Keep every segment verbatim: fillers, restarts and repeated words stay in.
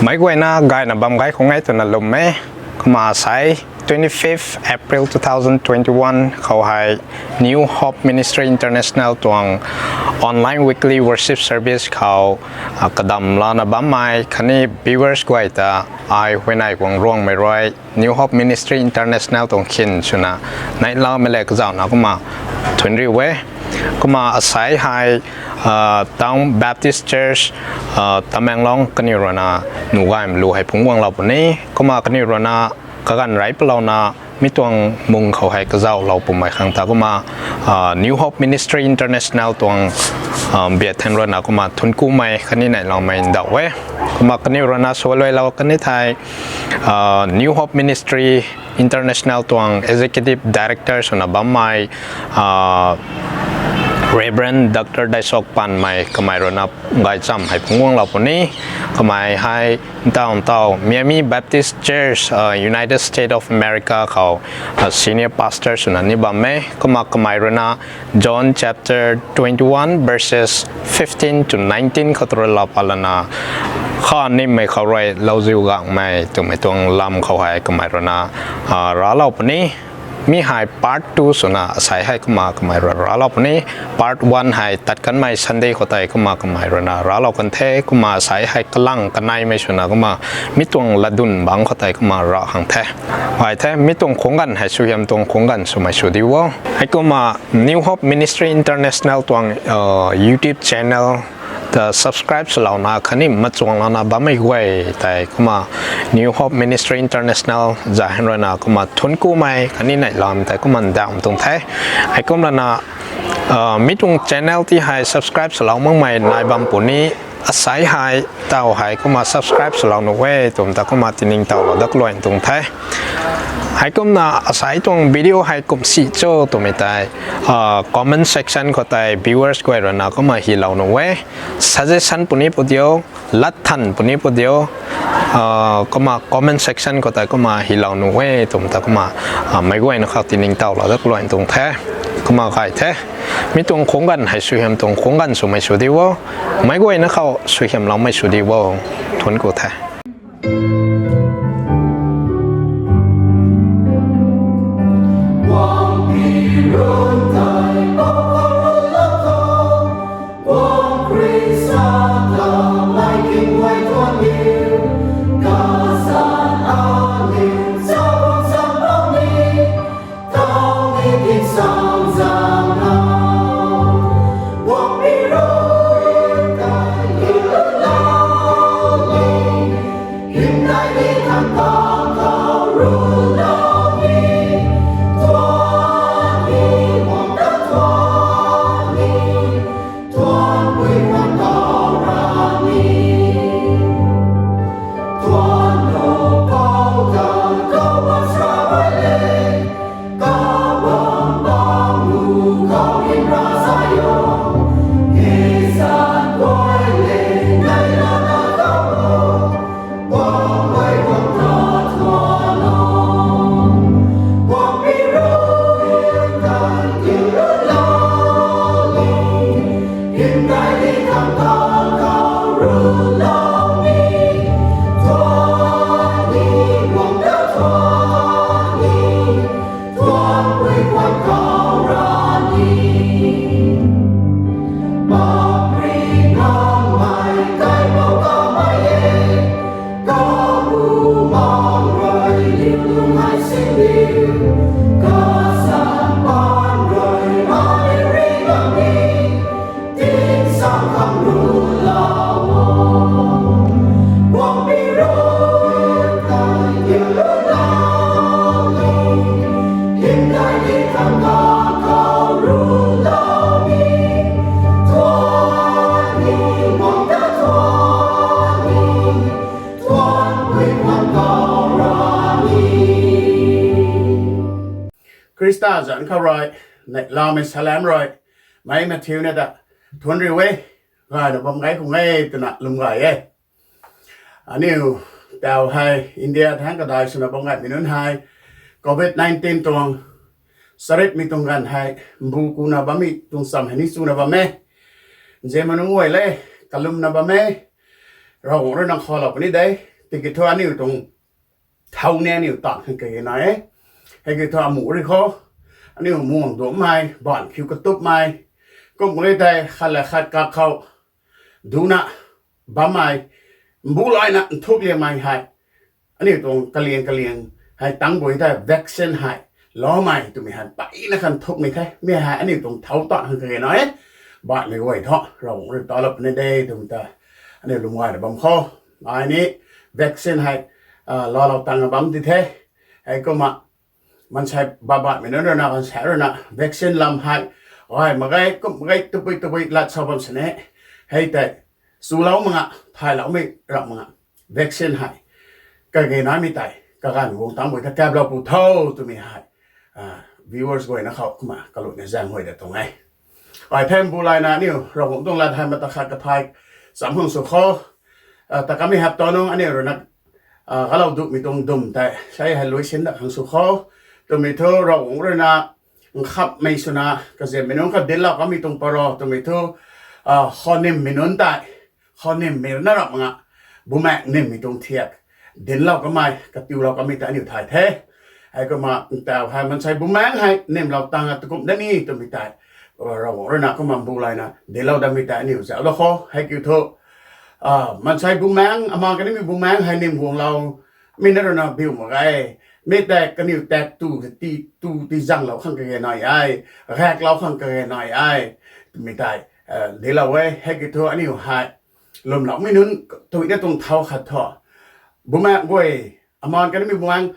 Meic guayna gayna bam gay khou nge twna lwm e. Kumna asei twenty-fifth April two thousand twenty-one khou hei New Hope Ministry International tuang online weekly worship service khou kadam lana bammei khatni viewers guay ta ai huayney kuang ruangmei rui New Hope Ministry International tuang khin swna neihlamei le kazauhna kumna thuanc riu e. Kumna asei hei Town Baptist Church Tamenglong kaniw ruina nuh gaymei lu hei phungc guanglou puni. Kumna kaniw ruina kaganv rey palouna mi tuang mung khou hei kazauhlou pumei khang ta kumna New Hope Ministry International tuang biathen ruina kumna thuanc kumei khatni neihlamei ndauh e. Kumna kaniw ruina saluailou kani thei New Hope Ministry International tuang Executive Director swna bammei Reverend Doctor Daisok Panmei kamei ruina gaychamv hei phungc guanglou puni. Kamei hei ntaw ntaw Miami Baptist Church United States of America khou Senior Pastor swna ni bam e. Kumna kamei ruina John chapter twenty-one verses fifteen to nineteen khou tu rui laa pat lana kha nimei khou rui lauziu gangmei twmei tuang lam khou hei kamei ruina raclou puni. Mi hei part two swna asei hei kumna kamei rui raclou puni. Part one hei tat kanmei Sunday khou tei kumna kamei ruina raclou kan the. Kumna asei hei kalang kaneimei swna kumna mi tuang latdyn bangc khou tei kumna rav khang the. Gay the, mi tuang khungc ganv hei suaihiam tuang khungc ganv swmei sw di o. Heikumna New Hope Ministry International tuang YouTube channel ta subscribe swlouna khatni machuang louna bammei guay tei kumna New Hope Ministry International zaeng ruina kumna thuanc kumei khatni neihlamei tei kumna ndauh tuang the. Heikum lana mi tuang channel ti hei subscribe swlou makmei nai bam puni. Asei hei taw hei kumna subscribe swlou nuh e twmei ta kumna tiningtowlou dat luai tuang the. Heikumna asei tuang video hei kum si cho twmei tei comment section khou tei viewers guay ruina kumna hylou nuh e. Suggestion puni pu diu, lat than puni pu diu, kumna comment section khou tei kumna hylou nuh e twmei ta kumna meic guayna khou tiningtowlou dat luai tuang the. Kumna gay the, mi tuang khungc ganv hei suaihiam tuang khungc ganv swmei sw di o. Meic guayna khou suaihiamloumei sw di o. Thuanc ku the. Khrista zanc khou rui neihlamei salam rui meic mathiuna ta thuanc riu e. Gayna bam gay khung e twna lwm gay e. Aniu taw hei India thangc kadai swna bam gaymei nunc hei covid nineteen tuang charipmei tuang ganv hei mbu kuna bammei tuang cham hei ni chuna bam e. Nzianmei nunc guay le, kalumna bam e. Ravguangc rui nang khalou puni de. Tiki thu aniu tuang thau ni aniu tan khang kage nai e. Hei kiu thu amuh rui khou, aniu muang duanmei, baanv khiu katupmei, kum e tei khat le khat kakhou duna bammei, mbu layna nthuk liangmei hei, aniu tuang kaliang kaliang hei tangc bui tei vaccine hei loumei twmei hei mpeyna khan nthukmei the. Mi hei aniu tuang thau tan khang kage nai e. Baihmei guay thu Ravguangc rui talou puni de twmei ta aniu lwm gayna bam khou, ai ni vaccine hei laalou tangna bam ti the. Heikumna maansei baihmei nunc rui na, maansei rui na vaccine lam hei gay mak ge, kum mak ge, tabui tabui lat sa bam sini. Hei tei chulou mak nga, thayloumei ram mak nga, vaccine hei kage naimei tei kaganv guang tangc bui tha kaplou pu tho twmei hei viewers guayna khou kumna kaluina zaeng huay da tuang e. Ai the, mbu layna aniu Ravguangc tuang lat hei mata khat kathay cham khang sw khou, ta kamei hap ta nung aniu rui na galou dumei tuang dum tei sei hei lui sin da khang sw khou, twmei thu Ravguangc rui na nkhamhmei swna kaziammei nunc kha dinclou kamei tuang paro twmei thu, khou nymmei nunc tei, khou nymmei rui na ram mak nga, bumaengh nymmei tuang thiak dinclou kamei, katiulou kamei tei aniu thay the. Heikumna ntaw hei maansei bumaengh hei nymlou tangv a takumh da ni twmei tei Ravguangc rui na kumna mbu layna dinclou datmei tei aniu zauclou khou, hei kiu thu maansei bumaengh, amaan kanimei bumaengh hei nym guanglou mi na rui na biu mak ge. Mi tei kaniw tak tu, tu tizanglou khang kage nai e, gaeklou khang kage nai e twmei tei dinclou e. Hei kiu thu aniu hei lwmloumei nunc tuina tuang thau khat thu, bumaengh guay, amaan kanimei bumaengh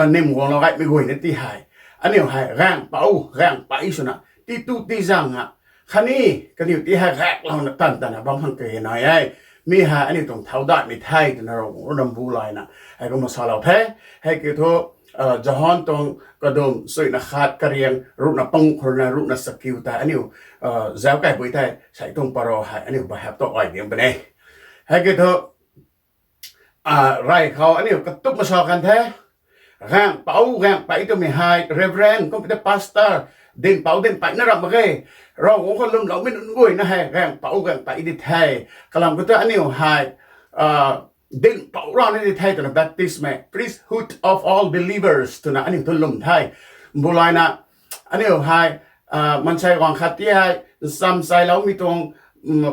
nym guanglou gaymei guayna ti hei, aniu hei gaengpouc gaengpey swna ti tu tizang a, khatni kaniw ti hei gaeklouna tan tana bam khang kage nai e. Mi hei aniu tuang thau datmei the twna Ravguangc rui na mbu layna heikumna salou the. Hei kiu thu Johan tuang kadum chuina khat, kariang ruhna panguh khou rui na ruhna chakiu tei aniu zauc kaibui tei sei tuang paro hei aniu bai hap ta ai diang puni. Hei kiu thu rey khou aniu katupna sa kan the. Gaengpouc gaengpey twmei hei Reverend, kum e tei Pastor, dincpouc dincpey na ram mak ge. Ravguangc khou lwmloumei nunc guayna hei gaengpouc gaengpey di the. Kalam khou thu aniu hei dincpouc rana di the twna baptismei, priesthood of all believers twna aniu thu lwm the. Mbu layna aniu hei maansei guang khat ti hei nchamchailoumei tuang,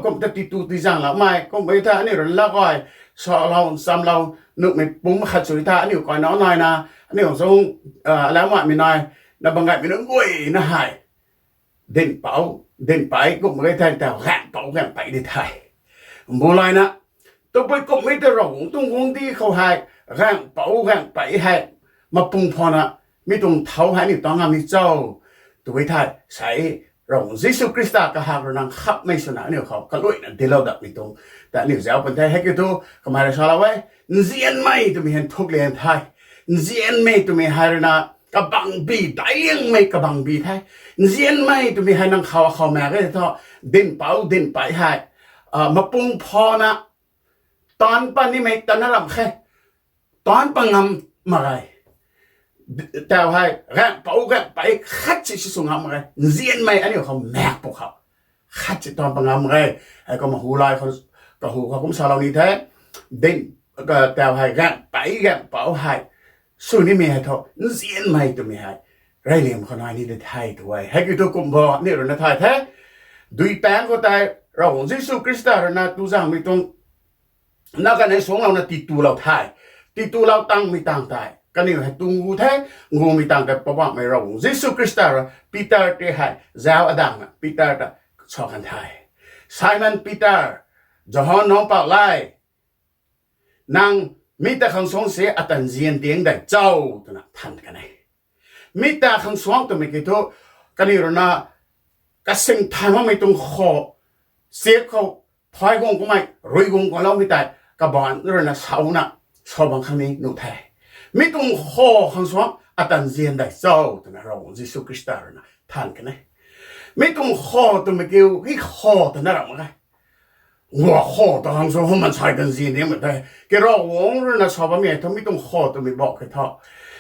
kum ta ti tu tizangloumei kum e tha, aniu rui na laa gay salou nchamlou nuhmei pumc khat sw tha, aniu kaina naina aniu zung alaumaimei nai na bam gaymei nunc guayna hei dincpouc dincpey kum e the, ntaw gaengpouc gaengpey di the. Mbu layna tabui kumhmei tei Ravguangc tuang guangcdic khou hei gaengpouc gaengpey hei mapung phana mi tuang thau hei aniu tan ngam ni cho tw e thei, sei Ravguangc Jisu Khrista kahak rui na nkhamhmei swna aniu khou kaluina dinclou datmei tuang ta aniu zauc pun the. Hei kiu thu kamei rui salou e, nzianmei twmei hei nthuk liang the. Nzianmei twmei hei rui na kabangbi, daic liangmei kabangbi the. Nzianmei twmei hei nang khou, akhou maek e thu, dincpouc dincpey hei mapung phana taanc pat nimei ta na ram khe, taanc pat ngam mak ge. Ntaw hei gaengpouc gaengpey khat si si sw ngam mak ge. Nzianmei aniu khou maek pw khou khat si taanc pat ngam mak ge. Heikumna hu lay khou, kahu khou kum salou ni the. Din, ntaw hei gaengpey gaengpouc hei sw nimei hei thu nzianmei twmei hei reyliam khou nai ni di the tw e. Hei kiu thu kum bo aniu rui na thay the. Duipaengc khou tei Ravguangc Jisu Khrista rui na tu zaengmei tuang na kanei suangclouna titulou the. Titulou tangmei tangv tei kaniw hei tu ngu the. Ngumei tangv tei Poubauhmei Ravguangc Jisu Khrista rui Peter tei hei zauc adangna Peter ta sa kan the, Simon Peter, Johan nac Paulo, nang mi ta khang suangc si ata nzian tiang dei cho? twna than kan e. Mi ta khang suangc twmei kiu thu kaniw rui na kasing thay makmei tuang kho, siak khou thay guang kummei, rui guang kuangloumei tei kabaanc rui na sauna sa bam khang ni nuh the. Mi tuang kho khang suangc ata nzian dei cho? twna Ravguangc Jisu Khrista rui na than kan e. Mi tuang kho twmei kiu hei kho ta na ram mak ge. Gua kho ta khang suangc hou maansei ta nzian ni mak the. Kiraguangc rui na sa bammei thu mi tuang kho twmei bak khe thu,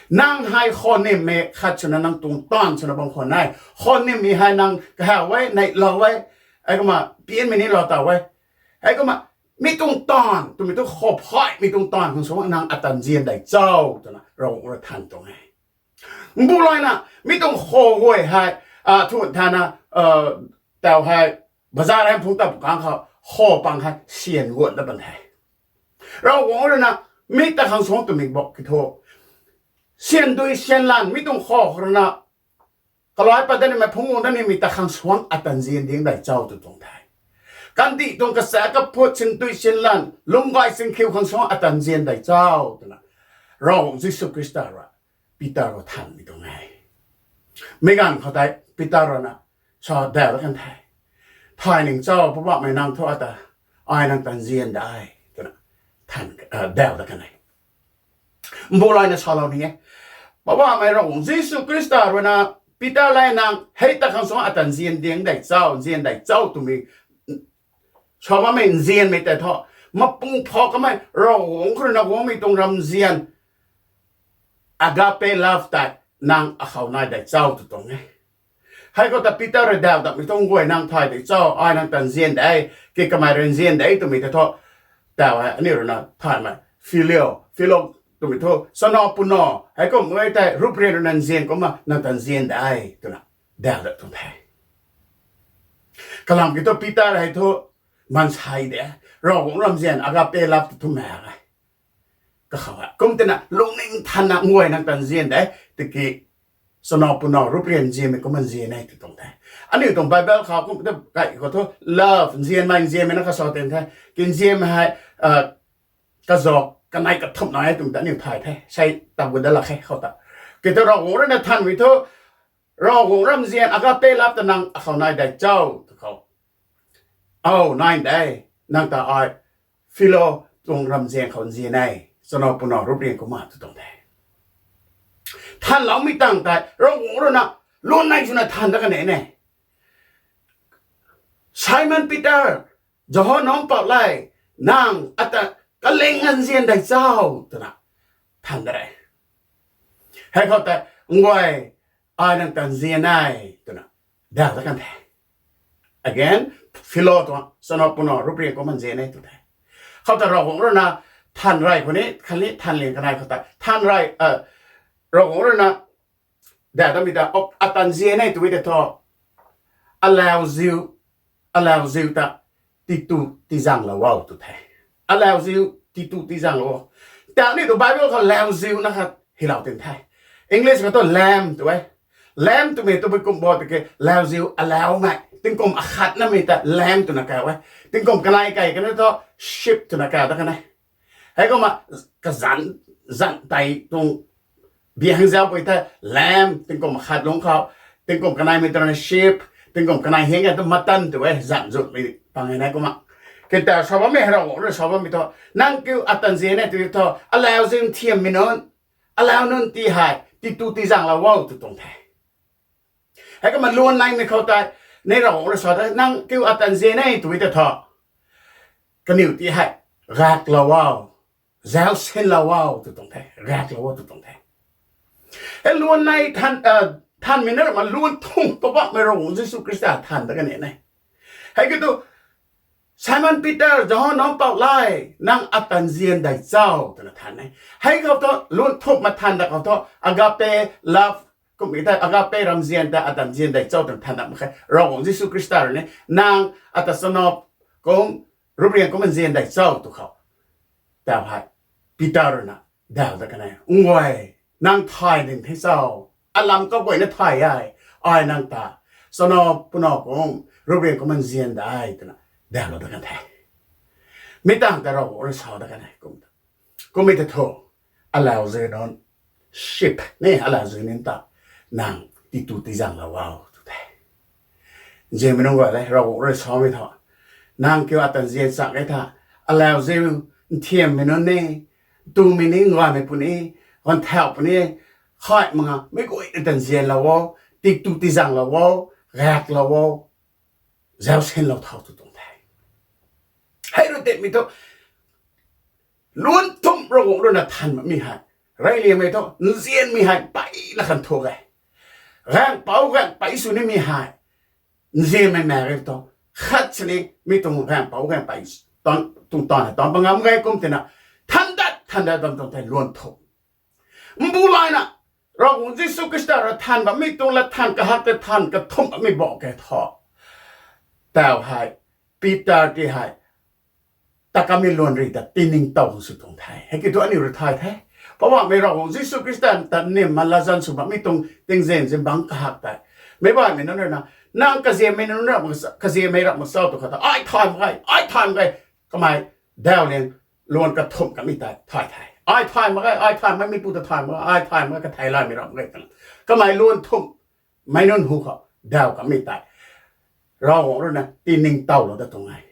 nang hei kho nymmei khat swna nang tuang taanv swna bam khwan e. Kho nymmei hei nang kahaw e, neihlou e, heikumna pianmei ni lou taw e. Heikumna mi tuang taanv twmei thu khav phay, mi tuang taanv khang suang nang ata nzian dei cho twna Ravguangc rui than tuang e. Mbu layna mi tuang khav guay hei, a, thu thana, a, tau hei, bazar hei phungc ta pu kang khou, khav pang hei syan guan dat pan the. Ravguangc rui na, mi ta khang suang twmei bok ki thu, syan dui syan lan mi tuang khav khou rui na, kalai pat dat nimei phungc guang dat nimei ta khang suang ata nzian ding dei cho tw tuang the. Kandih tuang kacha kaphut syan dui syan lan, lungc gay syan khiu khang suang ata nzian dei cho twna Ravguangc Jisu Khrista rui Peter khou thanmei tuang e. Mi ganv khou tei Peter rui na sa daw dat kan the. Thay ning cho, Poubauhmei, nang thu ata, ai nang ta nzian de twna than, a, daw dat kan e. Mbu layna salou ni e. Poubauhmei Ravguangc Jisu Khrista rui na Peter le nang hei ta khang suang ata nzian ding dei cho, nzian dei cho twmei sa bammei nzianmei tei thu, mapung pha kamei Ravguangc khou rui na guangmei tuang ramzian, agape love tei nang akhou nai dei cho tw tuang e. Hei khou ta Peter rui daw datmei tuang guay nang thay dei cho, ai nang ta nzian de, ki kamei rui nzian de twmei tei thu, tau hei aniu rui na thaymei phileo, phileo twmei thu chana puna, heikum e tei ruprian rui na nzian kumna nang ta nzian de twna daw dat tuang the. Kalam ki thu Peter hei thu maansei de, Ravguangc ramzian agape love tw thu mak e. Kakhou e kum tina lungning thanna nguay nang ta nzian de, tiki chana puna ruprian nzianmei kumna nzian e tw tuang the. Aniu tuang Bible khou kum ta kai khou thu love, nzianmei, nzianmei na kasa ten the. Ki nzianmei hei, a, kazak kanei kathumh na e twmei ta aniu thay the. Sei ta gut dat lak khe khou ta. Ki thu Ravguangc rui na thanmei thu, Ravguangc ramzian agape love ta nang akhou nai dei cho tw khou, au, nai de, nang ta ai phileo tuang ramzian khou nzian e, chana puna ruprian kumna tw tuang the. Thanloumei tang tei Ravguangc rui na luan nei swna than dat kan e ne. Simon Peter, Johon nunc pou le, nang ata kaling nzian dei cho twna than dat re. Hei khou tei, nguay, ai nang ta nzian e twna daw dat kan the. Again, phileo tuang, chana puna ruprian kumna nzian e tw the. Khou ta Ravguangc rui na than rey khou ni, khatni than liang kanei khou tei than rey, a, Ravguangc rui na daw datmei ta, o, ata nzian e twmei tei thu, alauziu, alauziu ta titu tizaenglou o tw the. Alauziu titu tizaenglou o. Tau ni tu Bible khou lauziu na khat hylou tin the. English khou thu lamb tw e. Lamb twmei tu bui kum bo tiki lauziu alaumei, tingkum akhatnamei ta lamb twna kau e. Tingkum kanei kai kan thu sheep twna kau dat kan e. Heikumna kazanc, zanc tei tuang biang zauc pui the, lamb, tingkum akhat lungc khou, tingkum kaneimei twna sheep, tingkum kanei hing e tu mutton tw e, zanc zutmei pang e na kumna. Kata sa bammei hei Ravguangc rui sa bammei thu, nang kiu ata nzian e tw thu, alauziu nthiammei nunc, alau nunc ti hei titu tizaenglou o tw tuang the. Heikumna luan neimei khou tei, ni Ravguangc rui sa tei, nang kiu ata nzian e tw tei thu, kaniw ti hei gaeklou o, zausinlou o tw tuang the, gaeklou o tw tuang the. Hei luan nei than, a, thanmei na rama luan thumh Poubauhmei Ravguangc Jisu Khrista than dat kan e ne. Hei ki tu, Simon Peter, Johon nunc pou le, nang ata nzian dei cho twna than e. Hei khou thu luan thumh ma than dat khou thu agape love, kum e tei agape ramzian ta ata nzian dei cho twna than dat mak khe. Ravguangc Jisu Khrista rui ni, nang ata chana kum, ruprian kumna nzian dei cho tw khou, tau hei Peter rui na daw dat kan e, nguay, nang thay ning the cho, alam kaguayna thay e, ai nang ta chana puna kum, ruprian kumna nzian dei twna daw dat kan the. Mi tangv ta Ravguangc rui sa dat kan e kum ta. Kummei ta thu, alauziu nunc, sheep ni alauziu nunc ta, nang titu tizaenglou o tw the. Nzianmei nunc guay le, Ravguangc rui samei thu, nang kiu ata nzian chak e tha, alauziu nthiammei nunc ni, tumei ni, gaymei puni, ganvthau puni, khay mak nga mei guayna ta nzianlou o, titu tizaenglou o, gaeklou o, zausinlou tho tw tuang the. Hei rui tei mi thu, luan thumh Ravguangc rui na than makmei hei, reyliangmei thu nzianmei hei mpeyna khan thu e. Gaengpouc gaengpey sw nimei hei nzianmei mak ge thu, khat sini mi tuang gaengpouc gaengpey tuang taanv hei tuang pa ngam ge kum tina, than dat than dat bam tuang the luan thumh. Mbu layna, Ravguangc Jisu Khrista rui than bammei tuang lat than kahak tei than kathumh bammei bok ke thu, tau hei, Peter ti hei, ta kamei luan ri ta tiningtow sw tuang the. Hei kiu thu aniu rui thay the. Poubauhmei Ravguangc Jisu Khrista ta nim ma latzan sw bammei tuang tingzin zingbangc kahak tei, meic baihmei nunc rui na, nang kaziamei nunc ra, kaziamei ra mak cho tu kha ta, ai thay mak ge, ai thay mak ge, kamei daw liang luan kathumh kamei tei thay the. Ai thay mak ge, ai thay mak, mipu ta thay mak ge, ai thay mak ge, kathei laymei ra mak ge twna, kamei luan thumh mei nunc hu khou daw kamei tei, Ravguangc rui na tiningtowlou dat tuang e.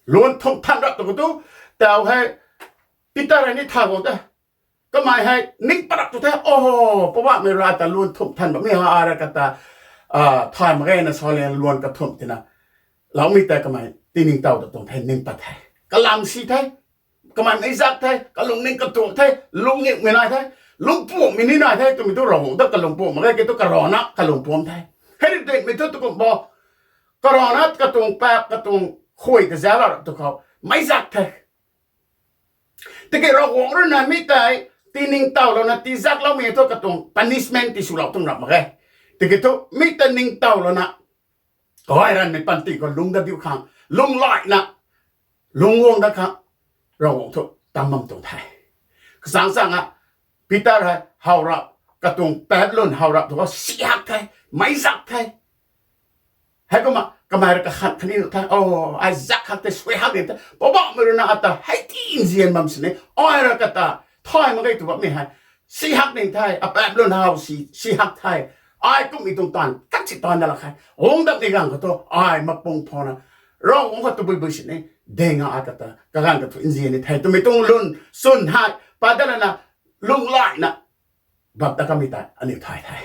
Luan thumh than rap tu khou tu, tau hei, Peter hei ni thay guang ta, kamei hei ning pat rap tu the, o, Poubauhmei rui ta luan thumh than bammei ha, ai ra kata thay mak ge na sa liang luan kathumh tina, loumei tei kamei tiningtow dat tuang the, ning pat the. Kalam si the, kamei meic zak the, kalungning katuang the, lungniwmei nai the, lungpuammei ni nai the, twmei tu Ravguangc ta kalungpuam mak ge, ki tu karana kalungpuam the. Hei ri dinmei thu tu kum bo, karana katuang paap, katuang khuay ta zauc la rap tu khou, meic zak the. Tiki Ravguangc rui na mi tei tiningtowlouna tizakloumei thu katuang punishment tiswlou tuang rap mak ge. Tiki thu mi tei ningtowlouna, gay ranmei panty khou lungc dat diu khang, lunglaina, lungc guang dat khang, Ravguangc thu tam bam tuang the. Kachang chang a, Peter hei how rap, katuang paap lwn how rap tu khou si hak the, meic zak the. Heikumna kamei rui kakhan khatni nuh the, o, ai zak hak the, suai hak ni the, Poubauhmei rui na ata hei ti nzian bam sini, ai ra kata thay mak ge tw bammei hei si hak ni the, apaap lwn how si, si hak the. Ai kummei tuang taanv khat si taanv na lak khe, guang dat ni ganv khou thu ai mapung phouna, Ravguangc khou tabui bui sini, deng a ai kata kaganv kathu nzian ni the twmei tuang lwn chwn hei pat dat lana, lunglaina, bap ta kamei tei aniu thay the.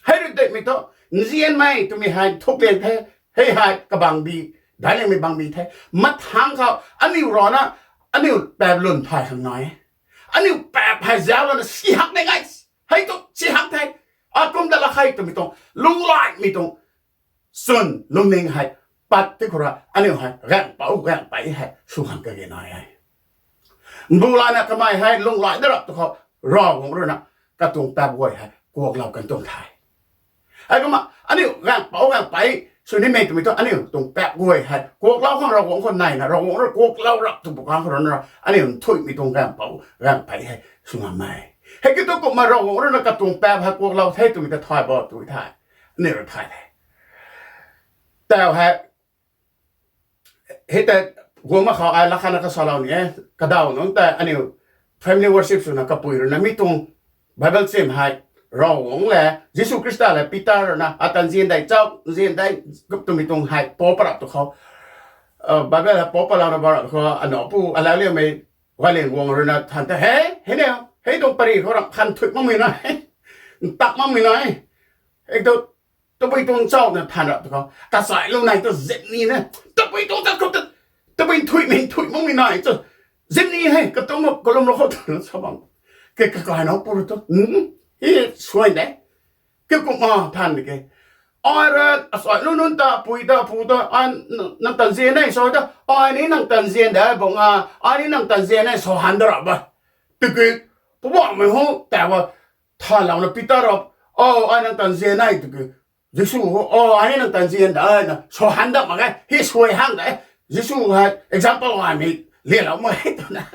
Hei ri dinmei thu, nzianmei twmei hei thuk liang the, hei hei kabangbi, daic liangmei bangbi the. Mathangc khou aniu rana, aniu paap lwn thay khang nai e. Aniu paap hei zauc lana si hak ni ngai, hei tu si hak the, akum dat lak khe twmei tuang lunglaimei tuang chwn lungning hei pat ti khou ra aniu hei gaengpouc gaengpey hei sw khang kage nai e. Mbu layna kamei hei lunglai dat rap tu khou, Ravguangc rui na katuang paap guay hei kuaklou kan tuang the. Heikumna aniu gaengpouc gaengpey sw nimei twmei thu aniu tuang paap guay hei kuaklou khang Ravguangc khou naina, Ravguangc rui kuaklou rap tu pwkhang khou rana, aniu nthuihmei tuang gaengpouc gaengpey hei sw ngam e. Hei kiu thu kumna Ravguangc rui na katuang paap hei kuaklou the twmei ta thay bo tw the. Aniu rui thay the. Tau hei, hei tei guang mak khou ai lak khatna kasalou ni e. Kadaw nunc tei aniu family worship swna kapui rui na mi tuang Bible chim hei, Ravguangc le, Jisu Khrista le, Peter rui na ata nzian dei chau, nzian dei twmei tuang hei pou pat rap tu khou, Bible hei pou patlouna bam rap khou, anowpu alau liangmei Guaylian guang rui na than the, he, hei ni, hei tuang pary khou ramh khan nthuih makmei nai, ntak makmei nai, hei tu, tabui tuang chau na than rap tu khou, kachai lou nai tu zip ni na, tabui tuang tat khou ta, tabui nthuihmei nthuih makmei nai tu, zip ni hei katuang kalum rou khou tw na sa bam, ke kakai nowpu rui tu, hi, suai de, ke kumna than de ke, ai rui asai lu nunc ta, pui ta, pu ta, ai nang ta nzian e sa ta, ai ni nang ta nzian de bang a, ai ni nang ta nzian e sa han da rap e. Tiki, Poubauhmei hu tau a, thanlouna Peter rap, o, ai nang ta nzian e tiki, Jisu, o, ai ni nang ta nzian de na sa han dat mak ge, hi suai hang de, Jisu hei example gaymei lialou mak e twna,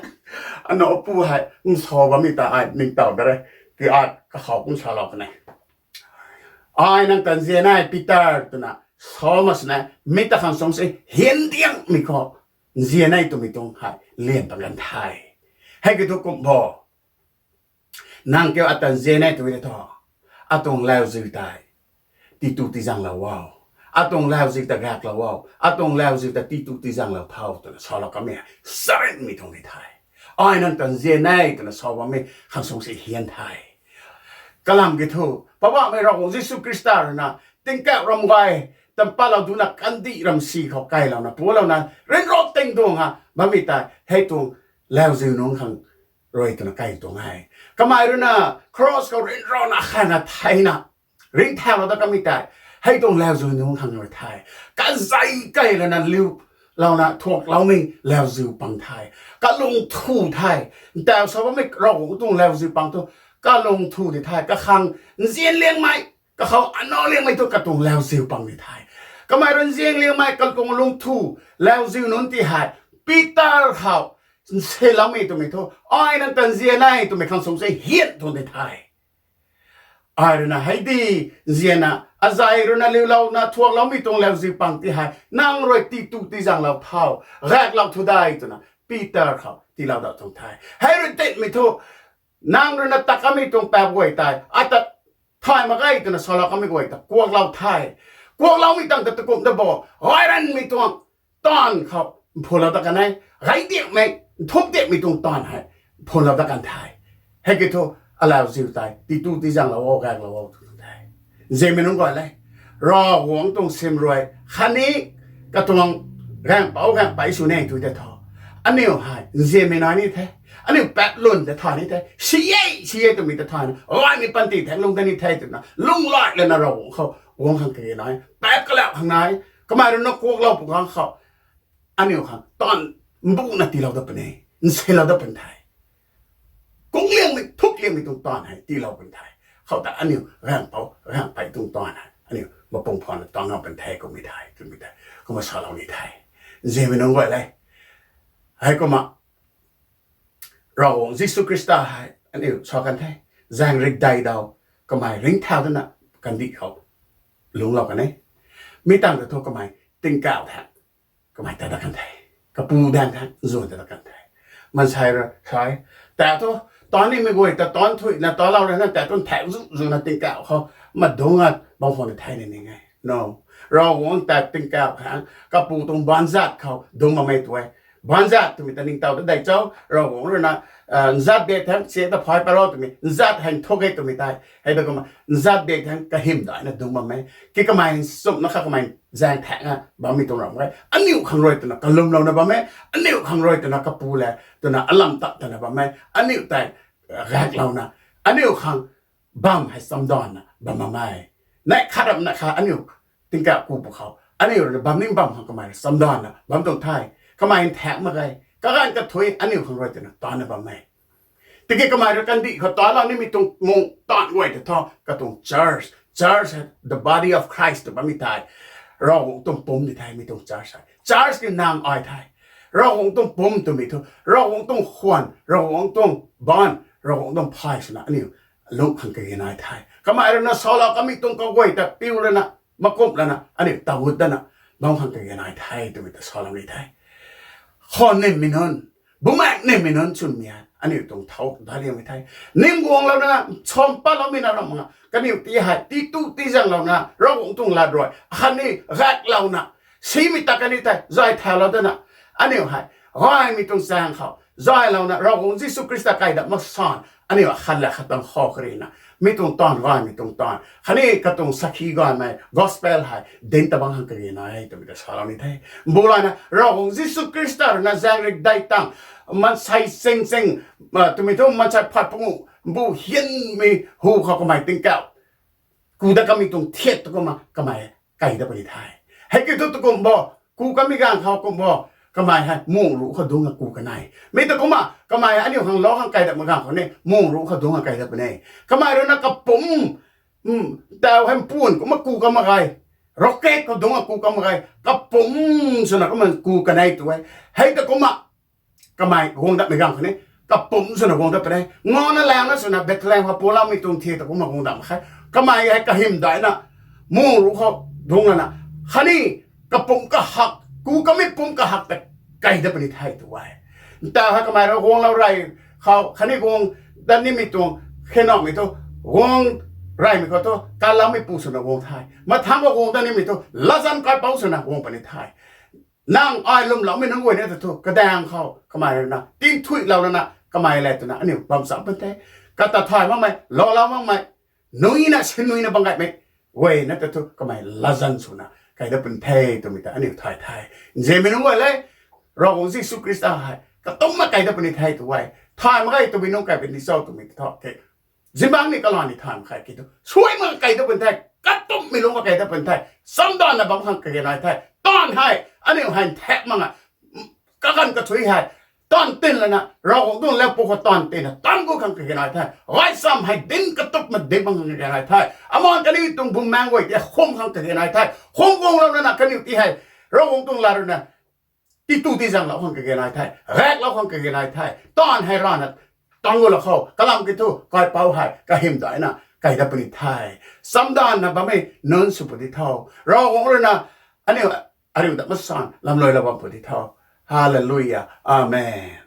anowpu hei nsa bammei ta ai ningtow da re, ki ai kakhou kum salou kan e. Ai nang ta nzian e Peter twna sa mak sini, mi ta khang sung si hian diangmei khou nzian e twmei tuang hei lian pat kan the. Hei kiu thu kum bo, nang kiu ata nzian e tw e thu, atuang lauziu tei titu tizaenglou o, atuang lauziu ta gaeklou o, atuang lauziu ta titu tizaenglou tho twna salou kamei hei sarinmei tuang di the. Ai nang ta nzian e twna sa bammei khang sung si hian the. Kalam kiu thu, Poubauhmei Ravguangc Jisu Khrista rui na tingkauh ram gay, tam patlou duna kandih ram si khou kailouna pulouna ryanra ting tuang a bammei tei hei tuang lauziu nunc khang rui twna kai tuang e. Kamei rui na cross khou ryanrana khaina theina ringcthaulou dat kamei tei hei tuang lauziu nunc khang rui the. Kazei kailouna liu louna thuakloumei lauziu pang the. Kalung thu the. Ntaw sa bammei Ravguangc tuang lauziu pang thu kalung thu di the. Kakhang nzian liangmei, kakhou anac liangmei thu katuang lauziu pang di the. Kamei rui nzian liangmei katuang lung thu lauziu nunc ti hei Peter khou nsiloumei twmei thu, ai nang ta nzian e twmei khang sum se hian tuang di the. Ai rui na hei di nzianna, azei rui na liulouna thuakloumei tuang lauziu pang ti hei nang rui titu tizaenglou tho, gaeklou thu de twna Peter khou tiilou da tuang the. Hei rui tinmei thu, nang rui na tat kamei tuang paap guay tei ata thay mak ge twna salou kamei guay ta kuaklou the. Kuakloumei tang ta takumh ta bo, gay ranmei tuang taanv khou mphulou dat kan e, gay diakmei, nthuk diakmei tuang taanv hei mphulou dat kan the. Hei ki thu, alauziu tei titu tizaenglou o, gaeklou o tw the. Nzianmei nunc guay le, Ravguangc tuang sim rui khatni katuang gaengpouc gaengpey sw ni tw tei thu, aniu hei nzianmei nai ni the, aniu paap lwn ta thay ni the, si e, si e twmei ta thayna gaymei panty thaeng lung dat ni the twna lunghlaic lana Ravguangc khou guang khang kage nai, paap kalauh khang nai, kamei rui na kuaklou pw khang khou aniu khang taanv mbuna tiilou dat puni, nsilou dat pun the. Kung liangmei, thuk liangmei tuang taanv hei tiilou pun the. Khou ta aniu gaengpouc gaengpey tuang taanv hei aniu mapung phana taanv ngam pun the, kummei the, twmei tei kumna salou ni the. Nzianmei nunc guay le, heikumna Ravguangc Jisu Khrista hei aniu sa kan the, zaeng rikdei daw, kamei ringcthau dana kandih khou lungclou kan e. Mi tangv ta thu kamei tingkauh thaeng, kamei ta dat kan the, kapu daeng thaeng zuan ta dat kan the. Maansei rui sa, ta thu, taanv nimei guay ta taanv thuina talou rana ta thu nthaeng zu zuna tingkauh khou madungc a bam khwan the ni ning e. No, Ravguangc ta tingkauh thaeng kapu tuang baanzat khou dungc bammei tu e. Baanzat twmei ta ningtow ta dei cho, Ravguangc rui na nzat bak thaeng si ta phay paro twmei nzat hei nthuk e twmei tei hei ta kumna nzat bak thaeng kahym daina dungc bam e. Ki kamei nchumhna kha kamei zaeng thaeng a bammei tuang ram e, aniu khang rui twna kalumlouna bam e, aniu khang rui twna kapu le twna alam tat tana bam e, aniu tei gaeklouna, aniu khang bam hei chamdanna bam bam e. Neih khat ramna kha aniu tingkauh ku pw khou aniu rui na bam ning bam khang kamei rui chamdanna bam tuang the. Kamei nthaeng mak ge, kaganv kathuic aniu khang rui twna taanna bam e. Tiki kamei rui kandih khou talou nimei tuang mung taanv guay ta thu katuang church, church hei the body of Christ tw bammei tei Ravguangc tuang pumc di the, mi tuang church hei. Church ki nang ai the. Ravguangc tuang pumc twmei thu Ravguangc tuang khwan, Ravguangc tuang baanv, Ravguangc tuang phay swna aniu lungc khang kage nai the. Kamei rui na salou kamei tuang kaguay ta piu lana, makumh lana, aniu tagut dana bam khang kage nai the twmei ta salou ni the. Khwan nimmei nunc, bumaengh nimmei nunc chwnmei hei aniu tuang thau daic liangmei the. Ning guanglou na, cham patloumei na ram mak nga, kaniw ti hei titu tizaenglouna Ravguangc tuang lat rui khatni gaeklouna, simei ta kaniw tei zay thaulou dana, aniu hei gaymei tuang chaeng khou zaylouna Ravguangc Jisu Khrista kai dat mak san aniu akhat le khat tang khou karina mi tuang taanv, gaymei tuang taanv khatni katuang sakhi gaymei gospel hei dinc ta bam khang kage nai twmei ta salou ni the. Mbulayna Ravguangc Jisu Khrista rui na zaeng rikdei tang maansei ching ching, twmei thu maansei phat panguh bu hianmei hu khou kamei tingkauh ku dat kamei tuang thiat tu kumna kamei kai dat puni the. Hei kiu thu tu kum bo, ku kamei ganv khou kum bo, kamei hei mung ruc khou dungc a ku kanei. Mi ta kumna kamei aniu khang lou khang kai dat mak ganv khou ni mung ruc khou dungc a kai dat puni. Kamei rui na kapumc, tau hei mpuan kumna ku ka mak ge, rocket khou dungc a ku ka mak ge, kapumc swna kumna ku kanei tu e. Hei ta kumna kamei guang datmei ganv khou ni kapumc swna guang dat puni. Ngana langna swna Bethlehem khou puloumei tuang thiat ta kumna guang dat mak khe. Kamei hei kahym daina mung ruc khou dungc lana khatni kapumc kahak, ku kamei pumc kahak ta kai dat puni the tu e. Nta hei kamei rui guanglou rey khou khatni guang dat nimei tuang khenamei thu guang reymei khou thu kaloumei pu swna guang the. Mathangc khou guang dat nimei thu latzan kaipouc swna guang puni the. Nang ai lwmloumei nunc guay ni ta thu kadaeng khou kamei rui na tinthuihlou lana kamei le twna aniu bam cham pun the. Kata thay makmei, loulou makmei, nuina sinnuina bam gaymei guay na ta thu kamei latzan swna kai dat pun the twmei ta aniu thay the. Nzianmei nunc guay le, Ravguangc Jisu Khrista hei katumna kai dat puni the tu e. Thay mak ge twmei nunc kai puni cho twmei ta thu ke, zingbangc ni kalam ni thay mak khe ki thu suai mak kai dat pun the. katummei lungc ka kei ta puni the. Chamdanvna bam khang kage nai the. Taanv hei aniu hei nthaek mak a, kaganv kathui hei taanv tin lana Ravguangc tuang lat pw khou taanv tina tangc gu khang kage nai the. Gaychamv hei dinc katupna dinc bam khang kage nai the. Aman kaniw tuang bumaengc guay ti khum khang kage nai the. Khum guanglou lana kaniw ti hei Ravguangc tuang lat ruina titu tizanglou khang kage nai the. Gaeklou khang kage nai the. Taanv hei rana tangc gu lou khou kalam kiu thu kaipouc hei kahymdaihna kei ta puni the. Chamdanvna bammei nunc sw pu di tho. Ravguangc ruina aniu ariu dat masan lamluailou bam pu di tho. Hallelujah. Amen.